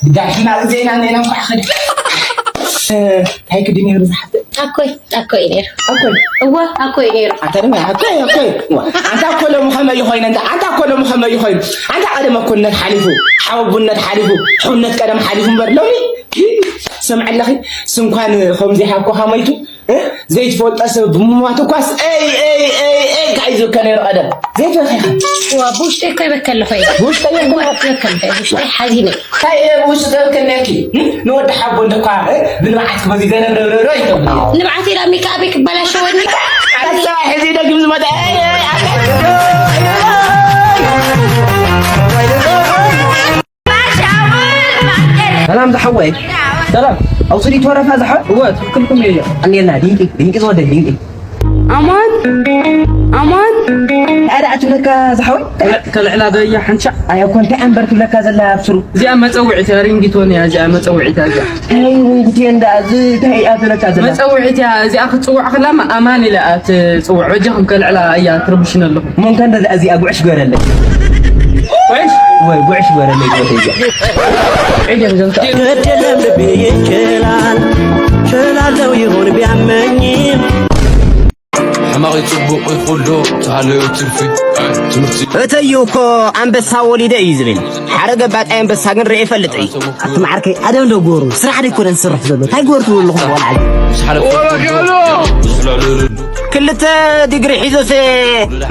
ብዳሕና ዜና ኔና ኳሕ ኸድ። ታይ ክዲ ነይሩ ዝሓፍተ? ኣኮይ ኣኮይ ነይሩ። ኣኮይ። እዋ ኣኮይ ነይሩ። ኣታ ድማ ኣኮይ ኣኮይ። ዋ፣ ኣንታ ኮሎም ከመይ ይኾይነ እንታ ኣንታ ኮሎም ከመይ ይኾይኑ? ኣንታ ቀደም እኩልነት ሓሊፉ፣ ሓወቡነት ሓሊፉ፣ ሕውነት ቀደም ሓሊፉ እምበር ሎሚ ሰምዐለኺ ስንኳን ከምዚ ሓኮ ሃመይቱ ዘይትፈልጦ ሰብ ብምሟት እኳስ ኤይ ኤይ ኤይ ኤይ ካይ ዝብከ ነይሩ ቀደም ዘይትበኺ። ዋ ብውሽጠይ እኮ ይበከ ኣለኹ እየ። ብውሽጠይ ይበከ። ይበከ ኣለኹ እየ። ብውሽጠይ ሓዚነ። እንታይ እየ ብውሽጢ ዘብከ ነኪ? ንወዲ ሓቦ እንደኳ ብንብዓት ክበዚ ገረብረብረብረ ይገብር። ንብዓት ኢላ ሚካ ኣበይ ክበላሸወኒ? ኣታ ሕዚ ደግም ዝመጣ ኤይ ኤይ ኣታ ሰላም ዝሓወይ። ሰላም። ኣውፅሊት ወረፋ ዝሓ እወ ትክክልኩም እየ። ኣኔና ድንቂ ድንቂ ዝወደድ ድንቂ። ኣማን ኣማን። ኣዳ ትብለካ ዝሓወይ። ከልዕላ ደያ ሓንሻ። ኣይ እኮ እንታይ ኣንበር ትብለካ ዘላ ኣብስሩ። እዚኣ መፀውዒት እያ ሪንጊቶን እያ እዚኣ መፀውዒት እያ እዚኣ። ኣይ ሪንጊቶን እንዳ እዚ እንታይ እያ ትብለካ ዘላ። መፀውዒት እያ እዚኣ ክትፅውዕ ከላ ኣማን ኢለ እያ ትፅውዕ። በጃኹም ከልዕላ እያ ትርብሽነ ኣለኹ። ሞንካ እንደ እዚኣ ጉዕሽ ገረለይ። ጉዕሽ? ወይ ጉዕሽ ገረለይ። ግድ የለም ልቤ ይችላል ችላለው ይሆን ቢያመኝም። ሕማቕ ይጽቡቕ ይኹሎ ተሃለዮ ትርፊ ትምህርቲ። እተዩ እኮ ኣንበሳ ወሊደ እዩ ዝብል። ሓደ ገባጣይ ኣንበሳ ግን ርኤ ይፈልጥ እዩ። ኣቲ መዓርከይ ኣደም ዶ ጎሩ ስራሕ ዶ ኣይኮነን ዝስርሕ ዘሎ እንታይ ጎሩ ትብሉ ኣለኹም ቆልዓ። ምስ ሓለፍኩ ጽቡቕ ጽሉዕ ልኡሉሉ። ክልተ ዲግሪ ሒዞስ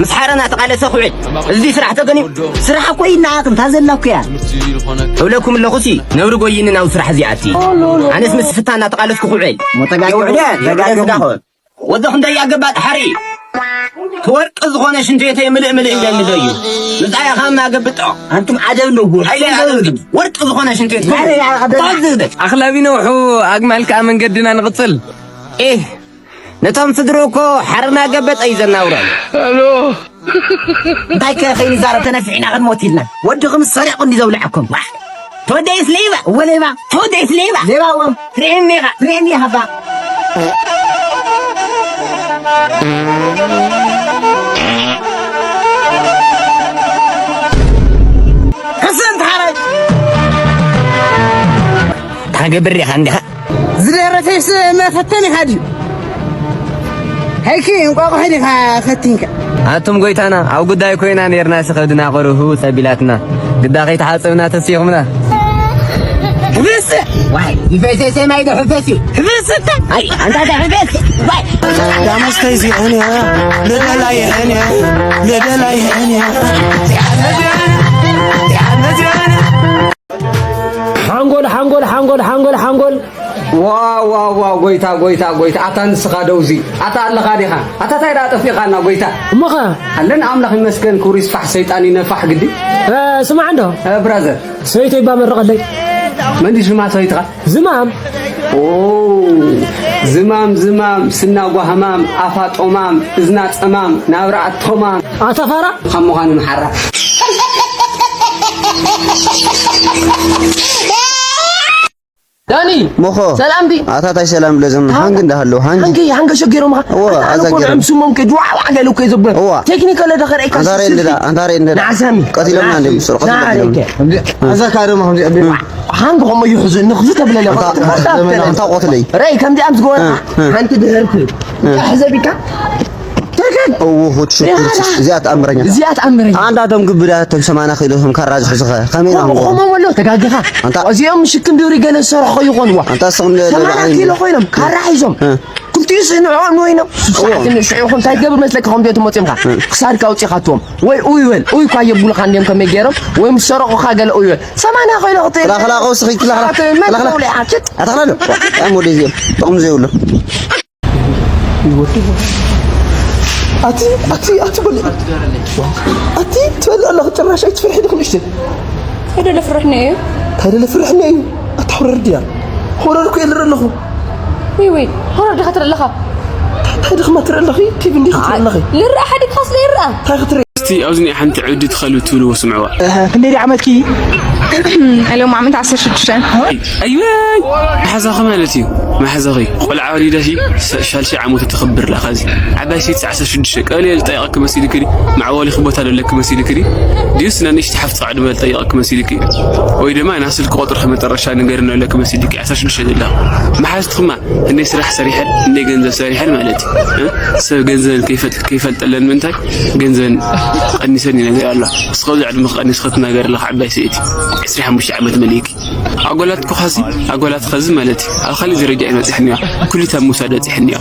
ምስ ሓረ እናተቓለሰ ክውዕል እዚ ስራሕ ተገንዩ። ስራሕ እኮ ይነዓቕ እንታ ዘላ እኮ እያ። እብለኩም ኣለኹሲ ነብሪ ጎይኒ ናብ ስራሕ እዚኣቲ ኣነስ ምስ ፍታ እናተቓለስኩ ክውዕል። የውዕለ ተጋግኹም። ወዲ ክንደይ ኣገባጥ ሓርኢ። ወርቂ ዝኾነ ሽንቴተይ ምልእ ምልእ ኢለኒ ደዩ። ምጻይ ኣኻ እናገብጦ። ኣንቱም ዓደብ ንጉ። ሃይለ ዓደብ ወርቂ ዝኾነ ሽንቴት። ኣኽላቢ ነውሑ ኣግማል ከኣ መንገድና ንቕጽል። ኤህ ነቶም ስድሩ እኮ ሓርና ገበጠ እዩ ዘናውሮም። እንታይ ከ ከይንዛረብ ተነፊዕና ክንሞት ኢልና። ወድኹም ሰሪቑ እንዲ ዘብልዐኩም። ተወደይስ ሌባ እወ ሌባ ተወደይስ ሌባ ሌባ እወ ትርእየኒ ኢኻ ትርእየኒ ኢኻ ባ ሕሰን ተሓራይ ታገብር ኢኻ እንዲኻ ዝደረፈይስ መፈተኒ ኢኻ ድዩ ሃይኪ እንቋቑሒ ዲኻ ፈቲንካ ኣቱም ጎይታና ኣብ ጉዳይ ኮይና ኔርና ስኸድና ቆርሁ ጸቢላትና ግዳ ከይተሓጸብና ተሲኹምና። ሕፍስ ዋይ ይፈሰሰ ማይ ዶ ሕፈስ እዩ ሕፍስ እታ ኣይ ኣንታ ዳ ሕፈስ ዋይ ዳመስተይ ዚዕን እያ ንደላይ ሕን እያ ንደላይ ሕን እያ ሓንጎል ሓንጎል ሓንጎል ሓንጎል ሓንጎል ዋው ዋው ዋው ጎይታ ጎይታ ጎይታ ኣታ ንስኻ ደውዚ ኣታ ኣለኻ ዲኻ ኣታ ታይ ደኣ ጠፊእኻና ጎይታ እሞኸ ኣለና ኣምላኽ ይመስገን ክብሩ ይስፋሕ ሰይጣን ይነፋሕ ግዲ እ፣ ስማዕ እንዶ እ፣ ብራዘር ሰበይተይ እባ መርቐለይ መን ድዩ ሽማ ሰበይትኻ ዝማም ኦ ዝማም ዝማም ስና ጓህማም ኣፋ ጦማም እዝና ጸማም ናብራ ኣቶማም ኣታ ፋራ ካብ ምዃኑ ምሓራ ዳኒ ሞኾ ሰላም ዲ ኣታ ታይ ሰላም ለዘም ሃንግ እንዳሃለዉ ሃንግ ሃንግ ሃንግ ሸገሮም ኻ እዎ ኣዛ ገሮም ስሞም ከ ጅዋ ዋ ገለ እኮ ይዘበ እዋ ቴክኒክ ኣለ ደኸረ እካ ኣንታ ሬ እንደዳ ኣንታ ሬ እንደዳ ናሳሚ ቀቲሎም እንደ ምስር ቀቲሎም እንደ ኣዛ ካደማ ከምዚ ኣቢ ሃንግ ኸሞ ይሕዙ ንኽዚ ተብለለ ኣንታ ቆትለይ ረይ ከምዚኣም ዝገበርካ ሓንቲ ድህርቲ ሕዘቢካ ትክክል እዎ ኹድ ሽኩር እዚኣ ተኣምረኛ እዚኣ ተኣምረኛ ኣንዳ ቶም ግብዳ ቶም ሰማና ኪሎ ቶም ካራ ዝሕዝኸ ከመይ ና ኸሞም ኣሎ ተጋግኻ ኣንታ እዚኦም ሽክም ድብሪ ገለ ዝሰርሖ ይኾንዋ ኣንታ ስኹም ሰማና ኪሎ ኮይኖም ካራ ሒዞም ክልቲኡ ስንዕኦም ኮይኖም ስብሓት ንሽዑ ይኹን እንታይ ትገብር መስለካ ከም ዲኦም መፂምካ ክሳድካ ኣውፂኻትዎም ወይ ኡይ በል ኡይ እኳ የብሉኻ እንዲኦም ከመይ ገይሮም ወይ ምስ ሰረቑኻ ገለ ኡይ በል ሰማና ኮይኖ ክትብል ክላኽላ ቀውስኺ ክላኽላ ክላኽላ ኣታኽላሎ ኣም ወደ እዚኦም ጥቕሚ ዘይብሉ ኣቲ ኣቲ ኣቲ በል ኣቲ ትበል ኣለኺ ጭራሽ ኣይትፍርሒ ዲኺ ንእሽተይ እንታይ ደለ ፍርሕኒ እዩ እንታይ ደለ ፍርሕኒ እዩ ኣታ ሁረር ድያ ሁረር እኮ እየ ዝርኢ ኣለኹ ወይ ወይ ሆረር ዲኻ ትርኢ ኣለኻ እንታይ ዲኽማ ትርኢ ኣለኺ ቲቪ እንዲኺ ትርኢ ኣለኺ ልረኣ ሓዲግካ ስለ ይረኣ እንታይ ክትርኢ እስቲ ኣብዚ ናይ ሓንቲ ዕብዲ ትኸሉ ትብልዎ ስምዕዋ ክንደይ ዓመትኪ ሎም ዓመት ዓሰርተ ሽዱሽተ። ኣይወይ መሓዛኺ ማለት እዩ። መሓዛኺ ቆልዓ ወሊዳሲ ሻልሺ ዓመቱ ተኽብር ለኻ እዚ ዓባይ ሴት ዓሰርተ ሽዱሽተ ቀልየል ጠይቐኪ መሲልኪ ድዩ? መዕወሊኺ ቦታ ደለኪ መሲልኪ ድዩ? ድዩስ ንእሽቲ ሓፍቲ ዕድመ ጠይቐኪ መሲልኪ? ወይ ድማ ናይ ስልኪ ቁፅርኺ መጠረሻ ንገርኒ ደለኪ መሲልኪ? ዓሰርተ ሽዱሽተ ዘለኻ መሓዝትኽማ እንደ ስራሕ ሰሪሐን እንደ ገንዘብ ሰሪሐን ማለት እዩ። ሰብ ገንዘበን ከይፈልጠለን ምንታይ ገንዘበን ቀኒሰን ይነገር ኣሎ። እስኸዚ ዕድመ ቀኒስ ክትናገር ኣለኻ ዓባይ ሰይቲ ዕስራ ሓሙሽተ ዓመት መሊእኪ ኣጎላት ኮኻሲ ኣጎላት ኸዚ ማለት እዩ። ኣብ ካልእ ደረጃ እየን በፂሐን እኒዋ። ኩሊት ኣብ ምውሳድ በፂሐን እኒዋ።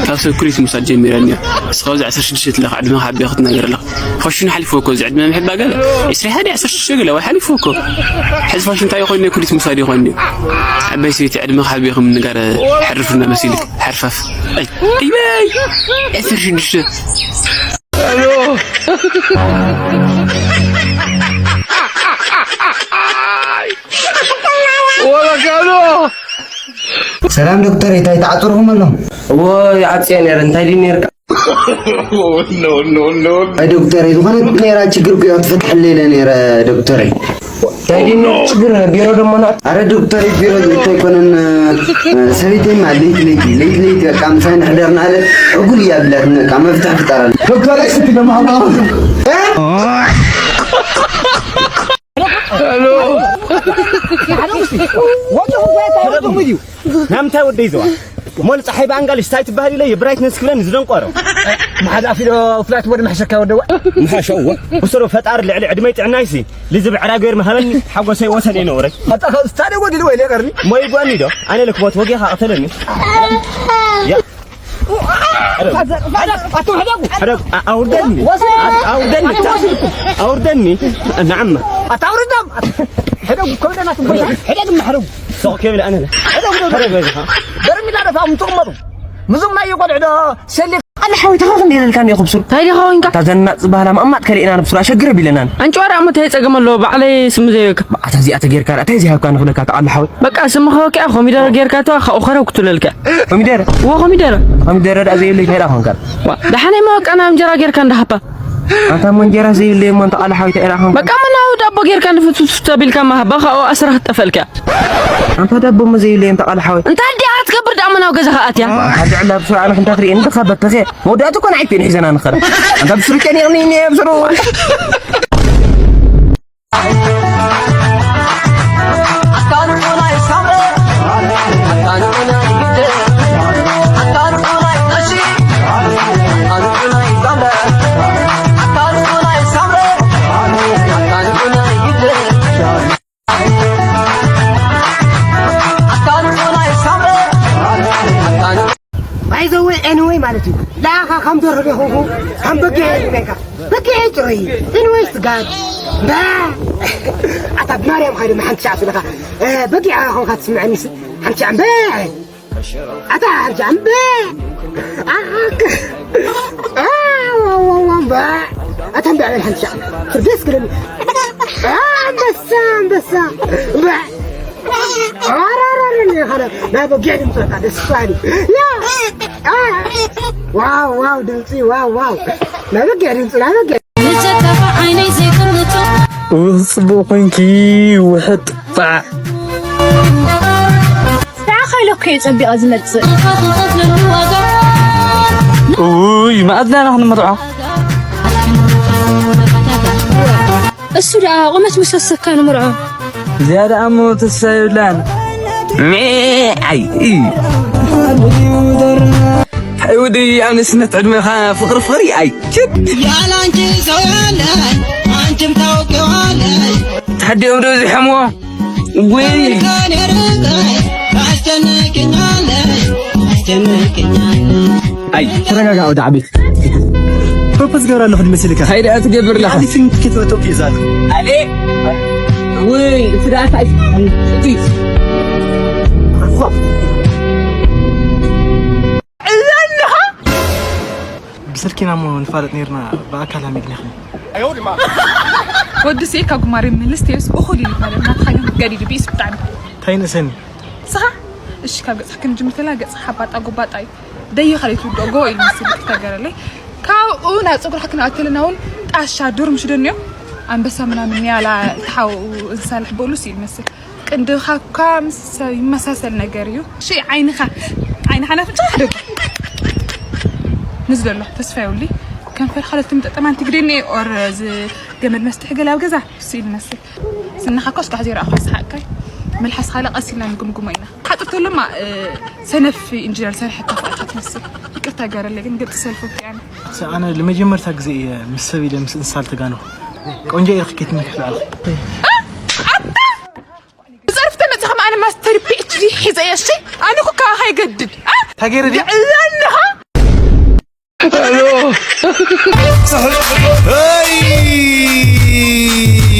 ካብ ሰብ ኩሊት ምውሳድ ጀሚረን እኒዋ። እስኸዚ ዓሰርተ ሽዱሽተ ትለኻ ዕድመ ካብ ቢያ ክትናገር ኣለኻ። ፋሽን ሓሊፉ እኮ እዚ ዕድመ ምሕባ ገለ ዕስራ ሓደ ዓሰርተ ሽዱሽተ ገለ ወይ ሓሊፉ እኮ። ሕዚ ፋሽን እንታይ ይኾን ኩሊት ምውሳድ ይኾን እዩ። ዓባይ ሰይቲ ዕድመ ካብ ቢኹም ንጋር ሕርፍና መሲልክ ሓርፋፍ። ኣይ ኣይ ዓሰርተ ሽዱሽተ ሰላም ዶክተር፣ እንታይ ተዓፅርኹም ኣለኹም? እዎ ይዓፅየ ነይረ። እንታይ ድዩ ነይርካ? ኣይ ዶክተረይ፣ ዝኾነት ነይራ ችግር እኮ እያ ክትፈትሐለይ ኢለ ነይረ ዶክተረይ። እንታይ ድዩ ነይሩ ችግር? ቢሮ ደሞ ንኣት። ኣረ ዶክተረይ፣ ቢሮ ዝእቶ ኣይኮነን። ሰበይተይማ ለይቲ ለይቲ ለይቲ ለይቲ በቃ ምሳይ ንሕደር እናበለት ዕጉል እያ ብላትኒ። በቃ መፍትሒ ፍጠረልና ዶክተረይ። እስቲ ደሞ ሃባ ናምንታይ ወደይ ዘዋ ሞል ፀሓይ ብኣንጋሊሽ እንታይ ትበሃል ኢለ የብራይትነስ ክብለን ዝደንቆሮ። መሓዝ ኣፊሎ ፍላት ወደ መሕሸካ ወደዋ። ምሓሸዎ ብስሩ ፈጣሪ ልዕሊ ዕድመይ ጥዕናይሲ ልዝብ ዕራ ገይር ምሃበኒ ሓጎሰይ ወሰን የነውረይ። ኣታ ካብ ስታደ ወዲሉ ወይ ሌቀርኒ ሞይ ጓኒ ዶ ኣነ ልክቦት ወጊኻ ቅተለኒ። ያ ኣውርደኒ ኣውርደኒ ኣውርደኒ። ንዓማ ኣታውርዳም ሕደጉ ከብደና ትጎይ ሕደግ ማሕረጉ ሶቕ ከብል ኣነ ሕደጉ ሕደግ በዚኻ በርሚላ ደፋ ምትቕመጡ ምዞም ናይ ቆልዕ ዶ ሰሊ ኣነ ሓወይ ተኸኽ እንደ ኢለልካ እንደ ክብሱር እንታይ ዲኻ ኮንካ? እታ ዘናጥ ዝበሃላ ማእማጥ ከሊእና ንብሱር ኣሸግር ቢለናን። ኣንጭዋር ኣሞ እንታይ ጸገም ኣለዎ? ባዕለይ ስም ዘይብካ። ኣታ እዚኣ ተጌርካ እንታይ ዘይሃብካ ንኽለካ ተቓላ ሓወይ። በቃ ስምኻ ወኪኣ ኮሚደረ ጌርካ ተዋ ካብኡ ኸረው ክትብለልካ። ኮሚደረ? እዎ ኮሚደረ። ኮሚደረ ደኣ ዘይብለይ እንታይ ደኣ ኮንካ? ዋ፣ ደሓነይ መወቀና እንጀራ ጌርካ እንዳሃባ። ኣንታ እሞ እንጀራ ዘይብለይ እሞ እንተ ቃል ሓዊታ ኢራ ኾንካ። በቃ መናዊ ዳቦ ጌርካ ንፍትፍት ተቢልካ ማሃባ ካብኡ ኣስራ ክትጠፈልካ። ኣንታ ዳቦ እሞ ዘይብለይ እንተ ቃል ሓዊ። እንታይ እንዲያ ክትገብር ደኣ መናዊ ገዛኻ ኣትያ? ኣንታ ድዕላ ብስሩ ኣነ ክንታ ትርኢ እንድኻ በተኸ። መውዳእቱ እኮ ንዓይ ፔን ሒዘና ንኸረ። ኣንታ ብስሩ ጨኒቕኒ እኔ ብስሩ። ባይዘወይ ኤኒወይ ማለት እዩ። ላኻ ከም ደርሆ ዲኹ ከም በጊዕ ኢልካ በጊዕ ጥሩይ። ኤኒወይ ስጋድ ባ ኣታ ብማርያም ኻይደ ሓንቲ ሻዕ ስለኻ በጊዕ ኾንካ ትስምዐኒ። ሓንቲ ሻዕ በ ኣታ ሓንቲ ሻዕ በ ኣታ በ ሓንቲ ሻዕ ፍርደስ ክለኒ። ኣንበሳ ኣንበሳ በ ኣራራራኒ ኻለ ናይ በጊዕ ድምፂ በቃ ደስ ባሃሊ። ያ አ፣ ዋው ዋው ድምፂ ዋው ዋው ናይ በጊዕ ድምፂ ናይ በጊዕ። ንዘካፋ ዓይነይ ዘይጥምቶ ውህ ጽቡቕ ኮንኪ ውሕጥ ጣዕ ንዓኻ ኢለ እኮ እየ ጸቢቐ ዝመጽእ። እንካ ክኸፍለሉ ዋጋ ውይ መኣዝና ኢና ክንምርዖ እሱ ደኣ ቁመት ምስ ወሰካ ንምርዖ። እዚኣ ደኣ እሞ ተስፋ የብላን። ሜ ኣይ እ። ኣይ ወዲ ኣብ ንእስነት ዕድመኻ ፍቕሪ ፍቕሪ ኣይ ችድ። ያላንቺ ሰው የለኝ አንቺም ታውቂዋለሽ። ተሓዲኦም ዶ ዝሐምዎ ወይ ከኔ ርቀሽ ታስጨንቅኛለሽ ታስጨንቅኛለሽ። ኣይ ተረጋጋ ወዲ ዓበይቲ። ፕሮፖዝ ገብር ኣለኹ ድመስልካ። እንታይ ደኣ ትገብር ኣለኻ? ዓዲ ፊልም ትኬት ወጥቶ ፒዛ ኣለኹ። ኣሌ ወይ እቲ ደኣ እንታይ እቲ ብስልኪ ኢና እሞ ንፋለጥ ነይርና ብኣካል ሃሚግና ኢኽኒ። ወዲ ስኤ ካብ ጉማሬ ምልስ ተየስ እኹል ኢሉ ማለት ናትኻ ግን ገዲዱ ብኢሱ ብጣዕሚ እንታይ ንእሰኒ? ስኻ እሺ ካብ ገጽ ክንጅምር ተላ ገጽ ሓባጣ ጎባጣ እዩ። ደይ ኻሊት ውዶ ጎ ኢሉ ምስል ተገረለይ ካብኡ ናብ ጸጉርካ ክንኣተልና እውን ጣሻ ዱር ምሽ ደንዮ ኣንበሳ ምናምን ኒያላ ተሓውኡ እንሳልሕ በሉ ሲል መስል ቅንድኻ እኳ ምስ ሰብ ይመሳሰል ነገር እዩ። እሺ ዓይንኻ ዓይንኻ ናፍንጫ ሓደ ንዝደሎ ተስፋ ይውሊ ከንፈር ካልኦት ምጠጠማን ትግደኒ ኦር ዝ ገመድ መስትሕ ገላ ኣብ ገዛ ሲል መስል ስንኻ ኮስ ጋሕ ዜራ ኣኻ ስሓቅካይ መልሓስ ካልእ ቀስ ኢልና ንግምግሞ ኢና። ሓጥርተሎማ ሰነፍ ኢንጂነር ሰርሐካ ፋይካ ትመስል ይቅርታ ጋረለ ግን ግብጽ ሰልፎ ያነ أنا لمجمرة تاكزي مسوي لمس إنسان تجانو كونجا يرخي كيت مكحل على ጸርፍተ መጽኸም ኣነ ማስተር ፒ ኤች ዲ ሒዘ እየ እሺ ኣነ እኮ ካባኻ ይገድድ تاجر دي ኣለኻ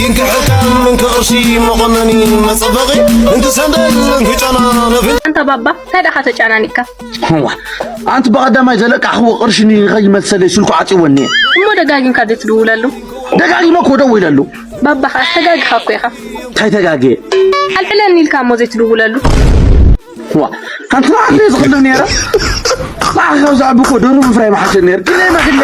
እንክሕልካ እንክቕርሺ መቆነኒ መፀበቒ እንክሰንደል እንክጨና ነፊ ኣንታ ባባ እንታይ ደኣ ተጨናኒቕካ ዋ ኣንቲ ብቐዳማይ ዘለቃሕዎ ቅርሺ ንኸይመልሰለይ ስልኩ ዓፂወኒ እሞ ደጋጊምካ ዘይትድውለሉ ደጋጊመ እኮ ደዊለሉ ባባኻ ተጋግኻ እኮ ኢኻ እንታይ ተጋገ ኣልዕለኒ ኢልካ እሞ ዘይትድውለሉ ዋ ኣንቲ ንዓኽ ዝኽልብ ነይረ ንዓኽ ካብ ዝዓቢ እኮ ደሩ ምፍራይ መሓሸ ነይር ግለ መግለ